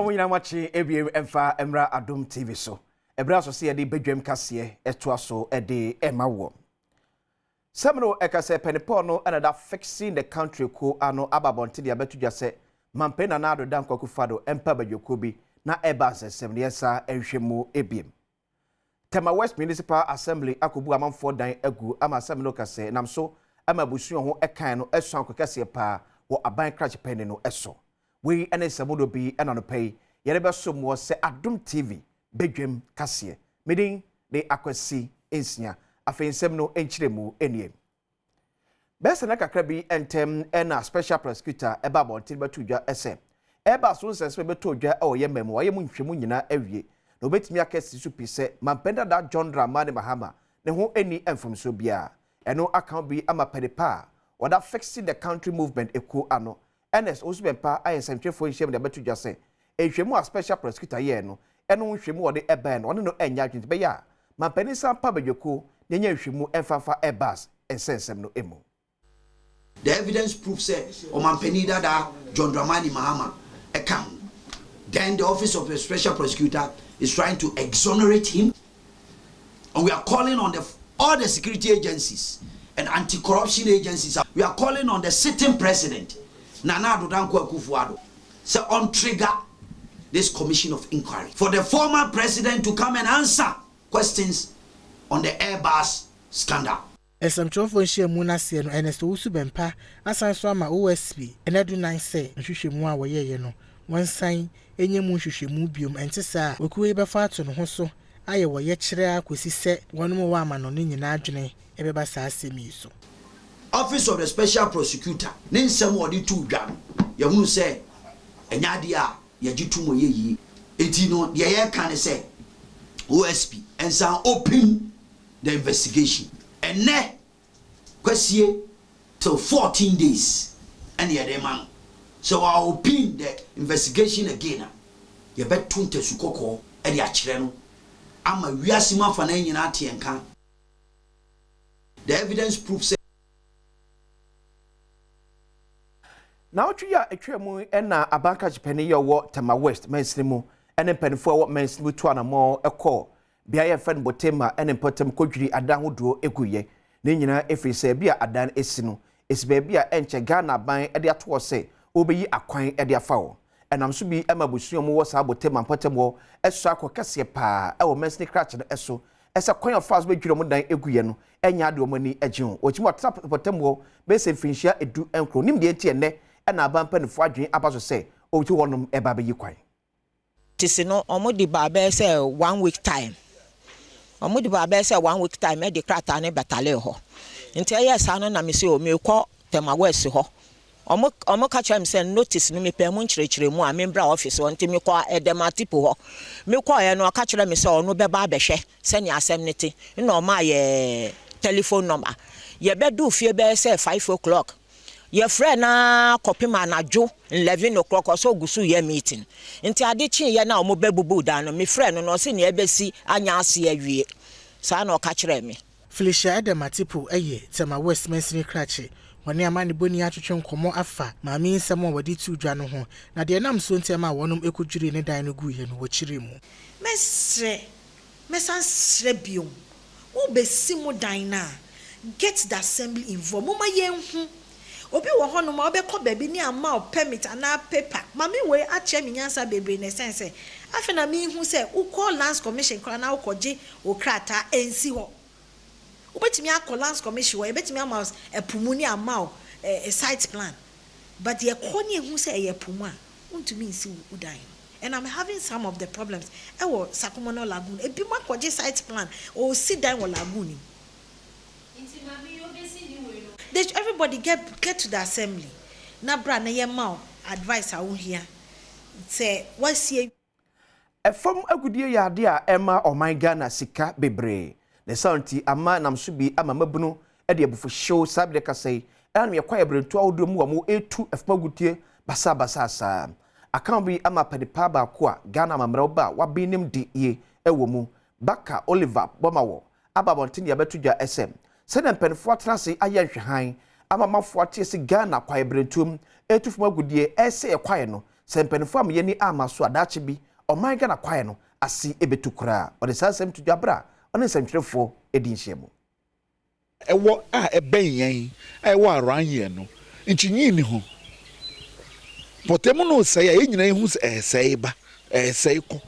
Mo nyinaa moakye ebiem mfa mmra Adom TV so. Ɛberɛ aso sɛ yɛde badwam kaseɛ ɛtoa so de ɛma woɔ. Sɛm no ɛka sɛ Pɛnepɔl no ɛna da Fixing the Country kuo ano aba abɔnten de abɛto dwa sɛ Mampanin Nana Addo Dankwa Akufo-Addo mpa badwakuo bi na ɛba nsɛnsɛm no yɛnsa nhwɛ mu ebiem. Tema West Municipal Assembly akɔbu amanfoɔ dan agu ama asɛm no ka sɛ nam so ama abusua ho ɛkan no ɛso akɔkɛseɛ paa wɔ aban krakye panin no ɛso. Wei ne nsɛm no bi ɛna no pɛ yi yɛrebɛso mu sɛ Adom TV badwam kaseɛ. Medin de Akwasi Nsia. Afei nsɛm no nkyerɛ mu nie. Bɛsɛ na kakra bi ntɛm ɛna special prosecutor ɛba abɔnten bɛto dwa ɛsɛ ɛba so nsɛnsɛm bɛto dwa ɛwɔ yɛ mɛmu wɔyɛ mu nhwɛmu nyinaa awie na obetumi akɛse so pii sɛ mampanin dada John Dramani Mahama ne ho ani mfomso biara. Ɛno aka bi ama pɛnipa a wɔda Fixing the Country Movement ekuo ano, Ernest Owusu Bempah, ayɛ nsɛmtwerɛfoɔ nhyiam de abɛto dwa sɛ nhwɛmu a special prosecutor yɛɛ no ɛno nhwɛmu wɔde ɛbɛn no ɔne no ɛnyɛ adwene bɛyɛ a mampanin san pa badwakuo na ɛnyɛ nhwɛmu ɛmfafa ɛbas nsɛnsɛm no emu. The evidence proves sɛ ɔmampanin dada John Dramani Mahama ɛka ho. Then the Office of the Special Prosecutor is trying to exonerate him, and we are calling on all the security agencies and anti-corruption agencies. We are calling on the sitting president, Nana Addo Dankwa Akufo-Addo, sɛ ɔn trigger this commission of inquiry for the former president to come and answer questions on the Airbus scandal. Nsɛmtwerɛfoɔ nhyiamu no aseɛ no, Ernest Owusu Bempah asan so ama OSP ɛna 14 sɛ nhwehwɛmu a wɔyɛeɛ no wɔnsan ɛnyɛ mu nhwehwɛmu biom. Ɛnte saa a, okuo yi bɛfa ato ne ho so ayɛ wɔyɛ kyerɛ akɔsi sɛ wɔnom wɔ ama no ne nyinaa adwene ɛbɛba saa asɛm yi so. Office of the Special Prosecutor ne nsɛm a ɔde too dwa no, yɛhunu sɛ ɛnyɛ adeɛ a yɛgye tom wɔ yɛ yie. Enti no deɛ yɛreka ne sɛ OSP nsan open the investigation ɛnɛ kwasie till 14 days ɛne yɛde ma no sɛ wa open the investigation again a, yɛbɛto ntasu kɔkɔɔ ɛde akyerɛ no ama wiase mu afa na nyinaa teɛ nka. The evidence proves sɛ Na ɔtwe yi a atwa mu ɛna abanka kyepɛni yɛ ɔwɔ Tema West mansini mu ɛne mpanimfoɔ a ɛwɔ mansini mu to anammɔn ɛkɔ beaeɛ yɛfrɛ no Botema ɛne mpɔtam kɔdwiri adan ahodoɔ eguyɛ. Ne nyinaa ɛfiri sɛ bi a adan esi no esi baabi a ɛnkyɛ Ghana aban ɛde ato hɔ sɛ wɔbɛyi akwan ɛde afa hɔ. Ɛnam so bi ɛma abusua mu wɔ saa Botema mpɔtam hɔ ɛso akɔ kɛseɛ paa ɛwɔ mansini krakye no ɛso ɛsɛ kwan a ɔfa so bɛdwiri wɔn dan eguyɛ no ɛnyɛ adeɛ wɔn ani agye ho. Wɔkyim wɔatena mpɔtam hɔ bɛyɛ sɛ mfinhyia 19. Nim deɛ nti ɛnnɛ ɛna aban mpanimfoɔ adwene aba so sɛ ɔtu hɔnom ɛba abɛyi kwan. Tisi no ɔmo de ba bɛyɛ sɛ one week time, ɔmo de ba bɛyɛ sɛ one week time ɛde krataa ne bɛtale hɔ. Nti ɛyɛ saa no na mi sɛ o mekɔ Tema West hɔ. Ɔmo ka kyerɛ mi sɛ notice no mepɛ mu nkyerɛkyerɛ mu a membra office hɔ. Nti mekɔ ɛdɛm atipo hɔ. Mekɔɛ no, ɔka kyerɛ mi sɛ ɔno bɛba abɛhwɛ sɛnea asɛm ne te, ɛna ɔmo ayɛ telephone number. Yɛbɛdu fie bɛyɛ sɛ 5 o'clock, yɛfrɛ na kɔpem anadwo 11 o'clock, ɔsɛ ogu so yɛ meeting. Nti ade kyeeɛ na ɔmo bɛbubu dan no, mefrɛ no na ɔsɛ nea ɛbɛsi anya ase awie. Saa na ɔka kyerɛ me. Felicia Edem Atipo ɛyɛ Tema West mansini krakye. Wɔne amanebɔni atwetwe nkɔmmɔ afa maame nsɛm a wɔde tu dwa no ho na deɛ nam so ntɛm a wɔnom ɛkɔdwiri ne dan no guiɛ no wɔkyerɛ mu. Mɛsrɛ, mɛsan srɛ biom, wobɛsi mo dan no a, get the assembly involved. Moma yɛnhu obi wɔ hɔnom a wobɛkɔ baabi ne ama wo permit anaa paper. Maame wei akyerɛ me nyansa bebree na ɛsɛn sɛ afei na mehu sɛ wokɔ Lands Commission koraa na wokɔgye wo krataa, ɛnsi hɔ. Wobɛtumi akɔ Lands Commission hɔ, yɛbɛtumi ama wo ɛpo mu ne ama wo site plan, but yɛkɔ ne ehu sɛ ɛyɛ po mu a, wontumi nsi wo dan no. And I'm having some of the problems ɛwɔ Sakumono Lagoon. Ebi mu akɔgye site plan, ɔsi dan wɔ lagoon nim. They, everybody get to the assembly na bra na yɛ ma wo advice a wohia sɛ wasie. Ɛfam agudie yɛ adeɛ a ɛma ɔman Ghana sika bebree ne sa nti ama nam so bi ama mabunu de abufuhyew saa bi de kasa yi ɛna yɛkɔ ayɛbrɛntu ahodoɔ mu a wɔn etu ɛfam agudie basabasa. Saa aka bi ama panipa baako a Ghana amammerɛ ba a waben nim di yie ɛwɔ mu, Baka Oliver Bɔmawɔ, aba abɔnten de abɛto dwa ɛsɛ sɛdeɛ mpanimfoɔ atena ase ayɛ nhwɛhan ama amanfoɔ ate ase Ghana kwaeɛbrɛntuom etu fam agudie ɛsɛ ɛkwaeɛ no. Sɛ mpanimfoɔ a meyɛ ni ama so a, daakye bi ɔman Ghana kwaeɛ no ase ɛbɛtu koraa. Ɔde saa nsɛm to dwa berɛ a ɔne nsɛntwerɛfoɔ di nhyiamu. Ɛwɔ a ɛbɛn yɛn a ɛwɔ around yɛn no, nkyinyi ni ho. Pɔtɛmu no sɛe a, yɛn nyinaa yɛhu sɛ ɛresɛe ba, ɛresɛe kɔ.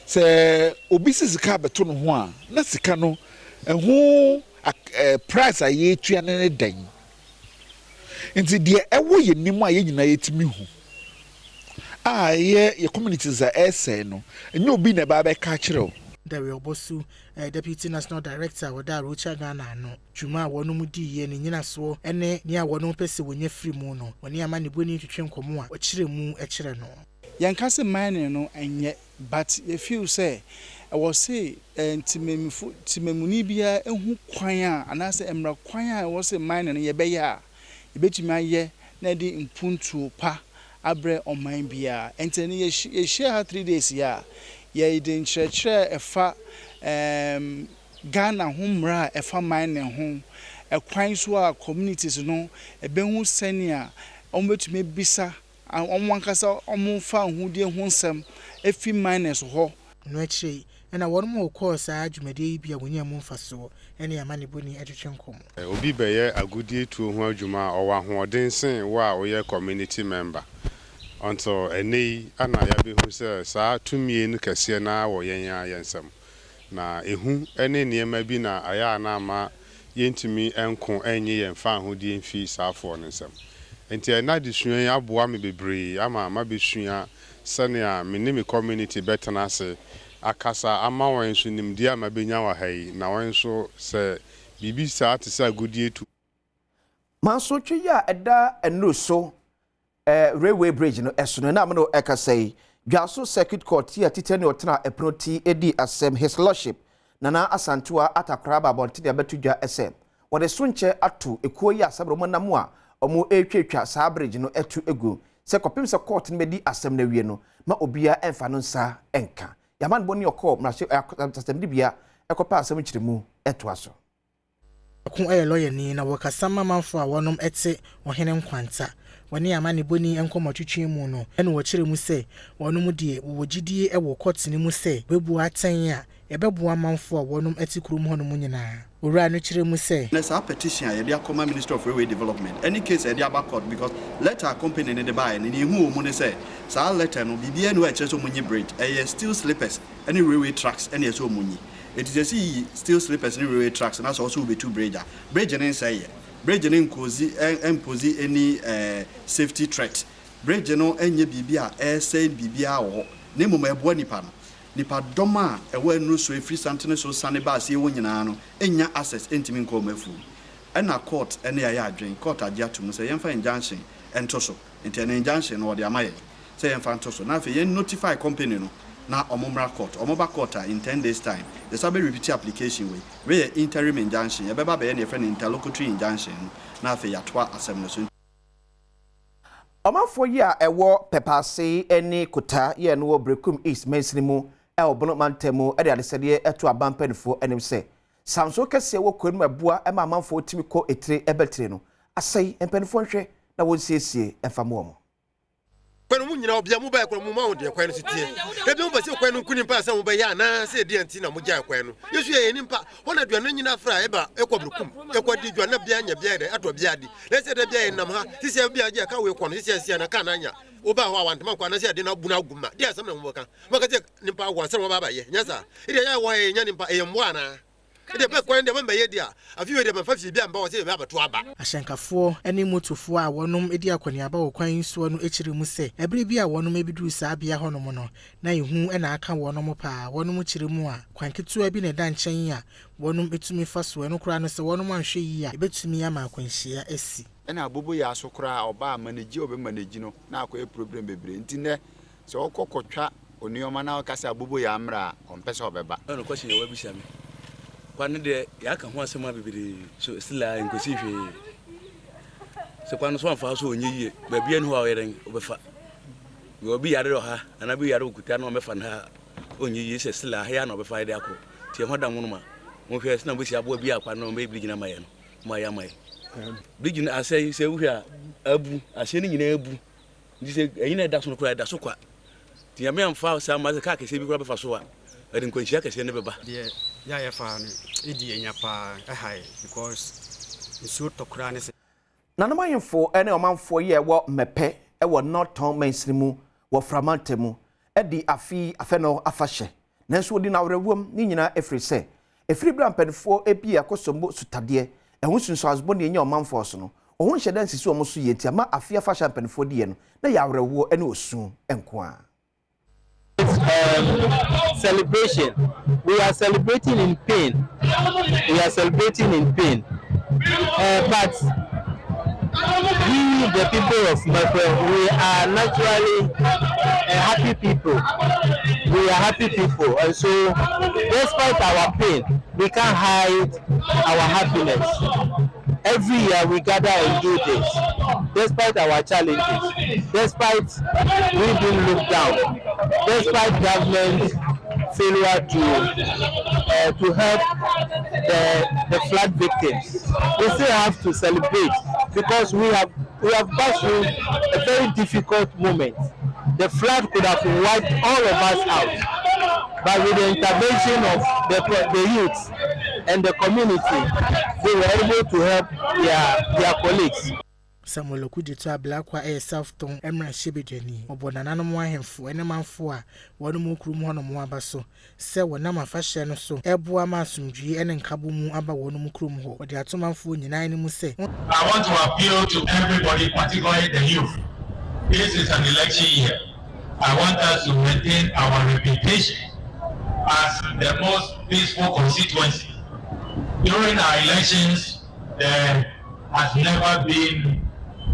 Sɛ obi si sika abɛto ne ho a, na sika no ɛho price a yɛretua no ne dɛn? Nti deɛ ɛwɔ yɛn nim a yɛn nyinaa yɛtumi hu a ɛyɛ yɛ communities a ɛresɛe no, ɛnyɛ obi na ɛba abɛka akyerɛ wo. Dariel Bosu, Deputy National Director a wɔda Arocha Ghana ano, dwuma a wɔnom diiɛ, ne nyinasoɔ ne nea wɔnom pɛ sɛ wɔnya firi mu no, wɔne amanebɔni twetwe nkɔmmɔ a wɔkyerɛ mu kyerɛ no. Yɛnka se mining no nyɛ, but yɛ feel sɛ ɛwɔ se ntemamufo, temamuni biara hu kwan a anaasɛ mmara kwan a ɛwɔ se mining no yɛbɛyɛ a yɛbɛtumi ayɛ na ɛde mpuntuo pa abrɛ ɔman biara. Ɛnti ɛno yɛhyia ha 3 days yi a, yɛde nkyerɛkyerɛ a ɛfa Ghana ho mmara a ɛfa mining ho, ɛkwan so a communities no ɛbɛhu sɛnea wɔbɛtumi abisa wɔn ankasa wɔn fa ahodie ho nsɛm efi miners hɔ. No akyire yi, ɛna wɔn mu kɔɔ saa dwumadie yi bi a wɔnya mu mfasoɔ ne amanebɔni atwetwe nkɔmmɔ. Obi bɛyɛ agodie tuo ho adwuma a, ɔwɔ ahoɔden sen wo a woyɛ community member until ɛnɛ yi ana yɛabɛhu sɛ saa tumie no kɛseɛ naa wɔ yɛn a yɛn nsam, na ehu ne nneɛma bi na ayɛ a na ama yɛntumi nko nye yɛn fa ahodie mfi saafoɔ no nsam. Nti ɛna adesua yi aboa me bebree ama mabɛsua sɛnea me ne me community bɛtena ase akasa ama wɔn nso nimdeɛ a mabɛnya wɔ ha yi, na wɔn nso sɛ biribi saa te sɛ agodie tu. Mansotwe yi a ɛda nnuro so railway bridge no ɛso no, ɛnam no ɛkasa yi, Dwaso Circuit Court yi a titire ne ɔtena ɛpono ti edi asɛm, His Lordship Nana Asantewa Atakora, aba abɔnten a bɛto dwa ɛsɛ wɔde so nkyɛ ato ekuo yi a sɛbɛrɛ wɔn nam a wɔn retwatwa saa bridge no ɛto egu sɛ kɔpem sɛ court no bɛdi asɛm no awie no, ma obiara ɛmfa no nsa ɛnka. Yaman bɔ ne ɔkɔɔ mmarahyɛ asɛmdibea ɛkɔpɛ asɛm nkyerɛmu ɛtoa so. Ko yɛ lɔyani na wɔkasa ma amanfoɔ a wɔnom te Ɔhene Nkwanta. Wɔne amanebɔni nkɔmmɔtwetwe mu no, ɛna wɔkyerɛ mu sɛ wɔnom deɛ wɔwɔ gyidie wɔ court no mu sɛ wɔbɛbu atɛn a ɛbɛboa amanfoɔ a wɔnom te kurom hɔnom nyinaa. Owura no kyerɛ mu sɛ Na saa petition a yɛde akɔma Ministry of Railway Development any case a yɛde aba court, because letter a company no de baeɛ no, nea ehu wɔ mu ne sɛ saa letter no, biribiara ni hɔ a ɛkyerɛ sɛ ɔmo nyi bridge. Ɛyɛ steel sleepers ne railway tracks ɛna ɛsɛ ɔmo nyi. Eti sɛ si yi steel sleepers ne railway tracks na sɛ ɔsɛ wobɛtu bridge a, bridge ne nsɛe yɛ bridge ne nkozi ɛmpose any safety threat. Bridge no ɛnyɛ biribi a ɛresɛe biribiara wɔ hɔ, na mmom ɛboa nipa no. Nipadɔm a ɛwɔ ɛnuro so efiri santene so sane ba aseɛ hɔ nyinaa no nya access, ntumi nkɔ wɔn afuom. Ɛna court ɛne ayɛ adwen, court agye ato mu sɛ yɛmfa injunction nto so. Nti ɛno injunction no, wɔde ama yɛn sɛ yɛmfa nto so na afei yɛn notify company no na ɔmo mmra court. Ɔmo ba court a, in 10 days time yɛsa bɛ repeat application wei. Wei yɛ interim injunction, yɛbɛba bɛyɛ ne yɛfrɛ no interlocutory injunction no na afei yɛatoa asɛm no so. Ɔmanfoɔ yi a ɛwɔ Pɛpaase ne Kota yɛ no wɔ Brekum East mansini mu ɛwɔ Bono mantam mu de adesɛdeɛ ɛto aban mpanimfoɔ anim sɛ samso kɛseɛ wɔ kuro no mu ɛboa ma amanfoɔ tumi kɔ etire ɛbɛtire no asɛe. Mpanimfoɔ nhwɛ na wɔnsiesie ɛmfa mu wɔn. Kwan no mu nyinaa ɔbea mu bɛyɛ kwan mu ma wo deɛ kwan no so teɛ. Ebi mo pɛ sɛ kwan no nku nipa sɛ mo bɛyɛ anaa sɛ ɛdeɛ nti na mo gyae kwan no. Yesu yɛ yɛ nipa hɔ na aduane nyinaa fra ɛba ɛkɔ berekum ɛkɔ di dwa na bia nya bia dɛ atɔ bia di na sɛ dɛ bia yɛ nam ha sisi bia gye ka wei kɔ no sisi asia na ka na anya wo ba hɔ a wantoma nkɔ anasɛ ade na abu na agu ma deɛ asɛm na mo bɛka mo ka sɛ nipa awo ansa na wɔba abayɛ nyɛ saa ɛdeɛ yɛ wɔ yɛ nya nipa ɛyɛ mmoa anaa ɛdeɛ bɛ kwan deɛ bɛmba di a afi wei deɛ bɛmfa fie bi amba wɔ sɛ yɛbɛ abɛto aba. Ahyɛnkafoɔ ne motofoɔ a wɔnom di akɔneaba wɔ kwan yi soɔ no kyerɛ mu sɛ ɛberɛ bi a wɔnom bɛduru saa bea hɔnom no, na ehu na aka wɔnom paa. Wɔnom kyerɛ mu a, kwan ketewa bi na ɛda nkyɛn a wɔnom tumi fa so. Ɛno koraa no, sɛ wɔnom anhwɛ yie a, ɛbɛtumi ama akwanhyia asi. Ɛna abobo yɛ aso koraa, ɔbaa manage a ɔbɛ no na akɔyɛ problem bebree. Nti nnɛ sɛ ɔkɔ kɔtwa onneɛma na ɔka sɛ abobo yɛ ammerɛ a, ɔmpɛ sɛ ɔbɛba. Ɛna question yɛ wabisa me kwan no deɛ, yɛaka ho asɛm a bebree so, still a nkosi hwee sɛ kwan no so amfa so ɔnyɛ yie. Baabi ani hɔ a ɔyɛ dɛn wobɛfa obi yare wɔ ha anaa bi yare wɔ Kuta na ɔmɛfa no ha, ɔnyɛ yie sɛ still a ha yɛ na ɔbɛfa yɛde akɔ. Nti ɛho da mo no ma mohwɛ sɛ na mobɛsi aboa bi a kwan no ɔmbɛyɛ bridge no ama yɛ no ma yɛ ama yɛ bridge no asɛe. Sɛ wohwɛ a, abu aseɛ no nyinaa abu. Nti sɛ ɛyi na ɛda so no koraa ɛda so kwa. Nti Nyame amfa saa amma sɛ kaa kɛseɛ bi koraa bɛfa so a, ɛde nkwanhyia kɛseɛ no bɛba. Deɛ yɛ a yɛfa no ɛdi yɛn nya paa ɛha yɛ because nsuo tɔ koraa ne sɛ. Nanom ahemfo ne ɔmanfoɔ yi a ɛwɔ Mmɛpɛ wɔ North Tong mansini mu wɔ Fra mantam mu di afe yi afɛnɔ afahyɛ nanso wɔdi no awerɛhoɔm ne nyinaa ɛfiri sɛ ɛfiri berɛ a mpaninfoɔ bie Akosombo sutadeɛ ɛho nsunsuanso bɔne anya ɔmanfoɔ so no wɔn ho nhyɛ da nsisi wɔn so yie nti ama afe afahyɛ a mpaninfoɔ diiɛ no na ɛyɛ awerɛhoɔ ne osu nko ara. Um, celebration. We are celebrating in pain. We are celebrating in pain. Uh, but we, the people of Mekwe, we are naturally uh, happy people. We are happy people. And so, despite our pain, we can't hide our happiness. Every year we gather and do this, despite our challenges, despite we being looked down, despite government failure to uh, to help the the flood victims. We still have to celebrate because we have we have passed through a very difficult moment. The flood could have wiped all of us out, but with the intervention of the, the youth and the community, they were able to help their, their colleagues. Samuel Okudzeto Ablakwa yɛ South Tong mmarahyɛbadwani. Ɔbɔ nananom ahemfo ne manfo a wɔnom wɔ kurom hɔnom aba so sɛ wɔnam afahyɛ no so reboa ma asomdwoe ne nkabom aba wɔnom kurom hɔ. Ɔde ato manfoɔ nyinaa anim sɛ. I want to appeal to everybody particularly the youth. This is an election year. I want us to maintain our reputation as the most peaceful constituency. During our elections, there has never been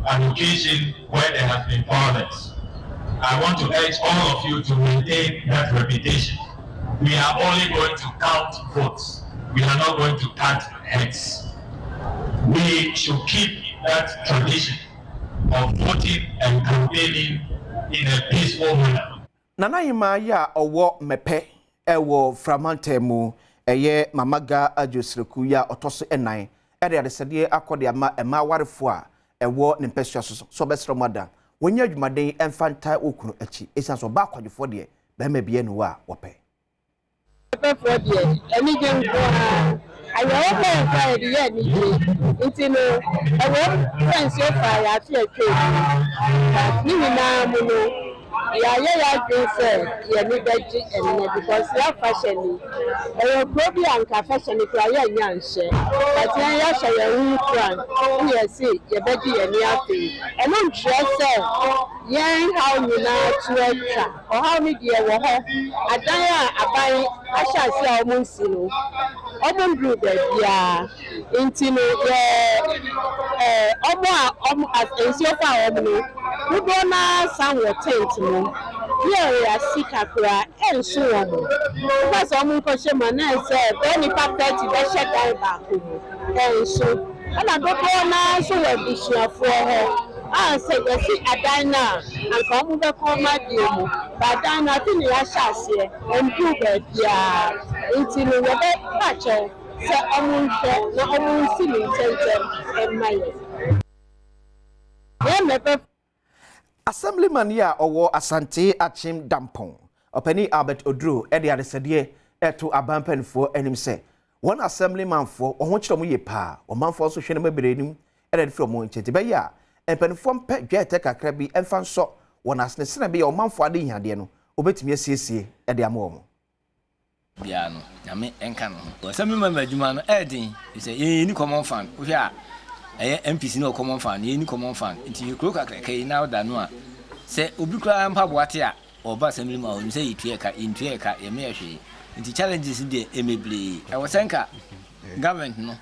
an occasion where there has been violence. I want to urge all of you to maintain that reputation. We are only going to count votes. We are not going to cut heads. We should keep that tradition of voting and campaigning in a peaceful manner. Nana Ahemaa yi a ɔwɔ Mɛpɛ wɔ Fra mantam mu, ɛyɛ Mama Ga Adjo Sreku yi a ɔtɔ so nnan de adesɛdeɛ akɔ de ama mmaa awarefoɔ a ɛwɔ ne mpɛsoa so sɛ ɔbɛsrɛ wɔn ada wɔnyɛ adwumaden mfa ntae wɔn kunu akyi ɛsiane sɛ ɔbaa kwadwofoɔ deɛ barima biara nni hɔ a wɔpɛ. Pɛfoɔ deɛ, anigye nko ara. Awerɛhoɔ pɛn koraa yɛde yɛ anigye. Nti no, ɛwom sɛ nsuo faa yɛn afe a atwam no, but ne nyinaa mu no, yɛayɛ yɛn adwene sɛ yɛn ani bɛgye ɛnnɛ because yɛn afahyɛ ni. Ɛwɔ kuro bi a anka afahyɛ no koraa yɛnnya nhyɛ, but yɛn yɛahyɛ yɛn ho nkuran na yɛse yɛbɛgye yɛn ani afei. Ɛno nkyerɛ sɛ yɛn haw nyinaa to atwa. Ɔhaw no deɛ wɔ hɔ. Adan a aban ahyɛ aseɛ a wɔn nsi no, wɔn nduruu baabiara. Nti no yɛ ɛɛ wɔn a wɔn as nsuo faa wɔn no, dodoɔ no ara san wɔ tent mu. Yɛ sika koraa ɛnso wɔn. Woka sɛ wɔn nkɔhyɛ mu a, na ɛsɛ bɛyɛ nnipa 30 bɛhyɛ dan baako mu. Ɛnso. Ɛna dodoɔ no ara nso wɔ abusuafoɔ hɔ a sɛ yɛsi adan no a, anka wɔn bɛkɔ wɔn adeɛ mu. But adan no afe na yɛahyɛ aseɛ, ɛnduu baabiara. Nti no yɛbɛpa kyɛw sɛ wɔn nhwɛ na wɔn nsi no ntɛntɛm mma yɛn. Yɛn mɛpɛ. Assemblyman yi a ɔwɔ Asante Akyem Dampɔn, Ɔpanin Albert Oduro de adesrɛdeɛ reto aban mpanimfoɔ anim sɛ wɔn Assemblymanfoɔ wɔn ho kyerɛ wɔn yie paa, ɔmanfoɔ nso hwɛ nneɛma bebree anim na ɛde firi wɔn nkyɛn nti ɛbɛyɛ a mpanimfoɔ mpɛ dwɛɛtɛ kakra bi mfa nsɔ wɔn asene sɛdeɛ ɛbɛyɛ a ɔmanfoɔ adehiadeɛ no wɔbɛtumi asiesie de ama wɔn. Biara no, Nyame nka ne ho. Sɛ me mama adwuma no ɛyɛ den efisɛ yɛn yɛnni common fund wohwɛ a ɛyɛ MPs ne wɔ common fund yɛn nni common fund nti yɛ kuro kakraka yi na woda no a sɛ obi koraa mpaboa te a ɔba assembly mu a ɔnim sɛ yɛtua ɛka yɛntua ɛka yɛmmeyɛ hwee nti challenges deɛ ɛmɛbree ɛwɔ sɛ nka government no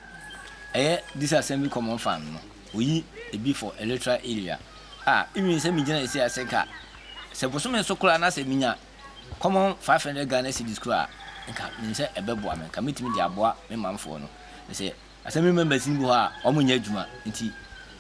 ɛyɛ this assembly common fund no oyi ebi for electoral area a even sɛ megyina ɛsi ase nka sɛ bosome so koraa na sɛ menya Common 500 Ghana cedis koraa a, nka menim sɛ ɛbɛboa me, nka mɛtumi de aboa me manfoɔ no. Na sɛ assembly members no bi hɔ a, wɔnyɛ adwuma, nti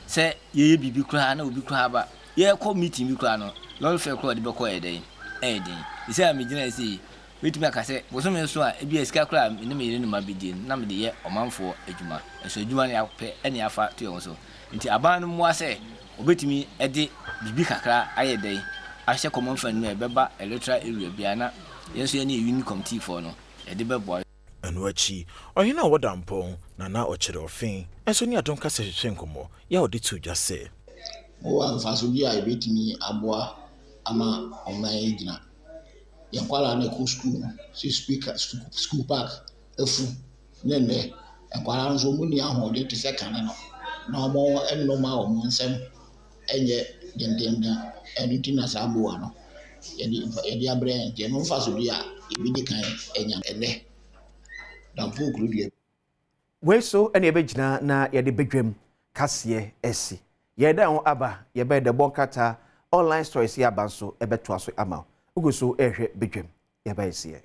sɛ yɛyɛ biribi koraa na obi koraa ba, yɛrekɔ meeting bi koraa no, lorry fare koraa a ɔde bɛkɔ yɛ dɛn? Ɛyɛ den. Seesei a megyina ha sei yi, mɛtumi aka sɛ bosome nso a, ebia sika koraa a me ne me yere ne mma bɛdie no, na mede yɛ ɔmanfoɔ adwuma. Nso adwuma no yɛapɛ na yɛafa to yɛn ho so. Nti aban no mmoa sɛ. Wɔbɛtumi de biribi kakra ayɛ dɛn ahyɛ common fund mu a ɛbɛba electoral area biara na yɛn nso yɛne yɛn unit committee foɔ no yɛde bɛboa. Ɛno akyi, ɔhene a ɔwɔ Dampɔn, Nana Ɔkyere Ɔfen, nso ne Adom Kasa hwehwɛɛ nkɔmmɔ yɛ a ɔde too dwa sɛ. Mowɔ mfaso bi a ebetumi aboa ama ɔman yi agyina. Yɛn nkwadaa no ɛkɔ sukuu no, sɛ speaker, sukuu park afu ne nnɛ nkwadaa no nso wɔnni ahoɔden te sɛ kane no, na wɔn nnoma a wɔn nsam nyɛ dendenden. Ɛno nti na saa mmoa no yɛde yɛde abrɛ yɛn nti ɛno mfasodeɛ a yɛbɛdi kan anya ɛnnɛ. Damfo kuro dua. Wei so na yɛbɛgyina na yɛde badwam kaseɛ asi. Yɛn ho aba, yɛbɛyɛ dɛ bɔ nkrataa online stories yi aba nso ɛbɛtoa so ama wo. Wogu so rehwɛ badwam, yɛbɛyɛ seɛ.